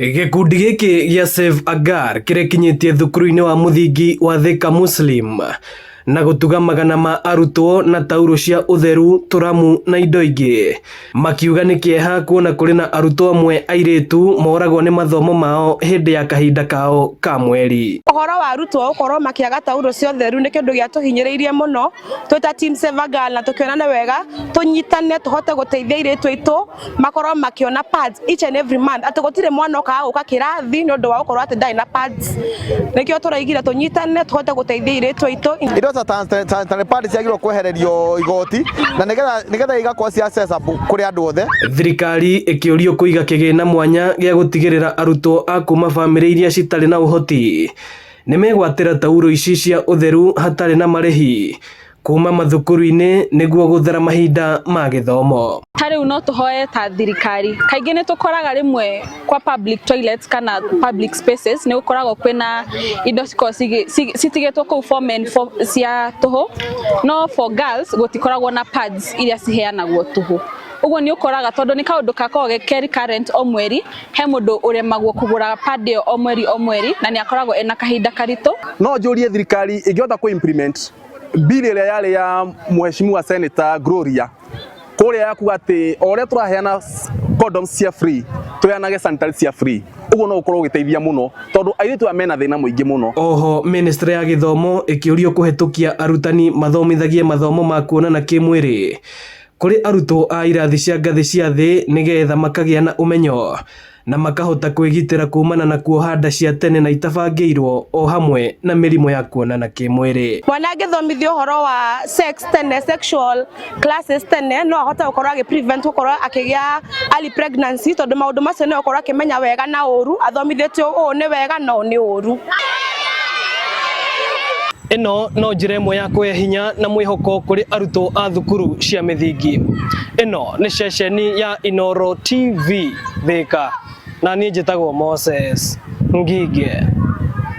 Gĩkundi gĩkĩ gĩa Save a Girl kĩrekinyĩtie thukuru-inĩ wa mũthingi wa Thika Muslim na gũtuga magana ma arutwo na taurũ cia ũtheru, tũramu na indo ingĩ. Makiuga nĩ kĩeha kuona kũrĩ na arutwo amwe airĩtu moragwo nĩ mathomo mao hĩndĩ ya kahinda kao ka mweri. Ũhoro wa arutwo gũkorwo makĩaga taurũ cia ũtheru nĩ kĩndũ gĩatũhinyĩrĩirie mũno twĩ ta team Save a Girl, na tũkĩona nĩ wega tũnyitane tũhote gũteithia airĩtu aitũ makorwo makĩona pads each and every month, atĩ gũtirĩ mwana ũkaga gũka kĩrathi nĩ ũndũ wa gũkorwo atĩ ndarĩ na pads. Nĩkĩo tũraigire tũnyitane tũhote gũteithia airĩtu aitũ. Indo ta sanitary pad ciagĩrĩirwo kwehererio igoti na nĩgetha igakorwo ci accessible kũrĩ andũ othe. Thirikari ĩkĩũrio kũiga kĩgĩna mwanya gĩa gũtigĩrĩra arutwo a kuma bamĩrĩ iria citarĩ na ũhoti nĩmegwatĩra taurũ ici cia ũtheru hatarĩ na marĩhi kuma mathukuru-inĩ nĩguo gũthera mahinda ma gĩthomo. Ta rĩu no tũhoe ta thirikari, kaingĩ nĩ tũkoraga rĩmwe kwa public toilets kana public spaces nĩ gũkoragwo kwĩna indo cikoragwo citigĩtwo kũu for men, for cia tũhũ, no for girls gũtikoragwo na pads iria ciheanagwo tũhũ. Ũguo nĩ ũkoraga tondũ nĩ kaũndũ gakoragwo ke recurrent, o mweri he mũndũ ũremagwo kũgũra pad ĩyo o mweri o mweri, na nĩ akoragwo ena kahinda karitũ. No njũrie thirikari ĩngĩhota kũ implement bill ĩrĩa yarĩ ya mheshimiwa Senator Gloria kũrĩa ya kuga atĩ o ũrĩa tũraheana condoms cia free, tũheanage sanitary cia free. Ũguo no ũkorwo ũgĩteithia mũno tondũ airĩtu aya mena thĩna mũingĩ mũno. Oho ministry ya gĩthomo ĩkĩũrio kũhetũkia arutani mathomithagie mathomo ma kuonana kĩmwĩrĩ kũrĩ arutwo a irathi cia ngathĩ cia thĩ nĩgetha makagĩa na ũmenyo na makahota kwĩgitĩra kumana na kuoha nda cia tene na itabangĩirwo o hamwe na mĩrimũ ya kuonana kĩmwĩrĩ. Mwana angĩthomithio ũhoro wa sex tene, sexual classes tene, no ahote gũkorwo agĩ prevent gũkorwo akĩgĩa early pregnancy, tondũ maũndũ macio nĩ gũkorwo akĩmenya wega na ũru, athomithĩtio ũũ nĩ wega na ũũ nĩ ũru. Ĩno no njĩra ĩmwe ya kũhe hinya na mwĩhoko kũrĩ arutwo a thukuru cia mĩthingi. Ĩno nĩ ceceni ya Inoro TV Thika, na niĩ njĩtagwo Moses Ngige.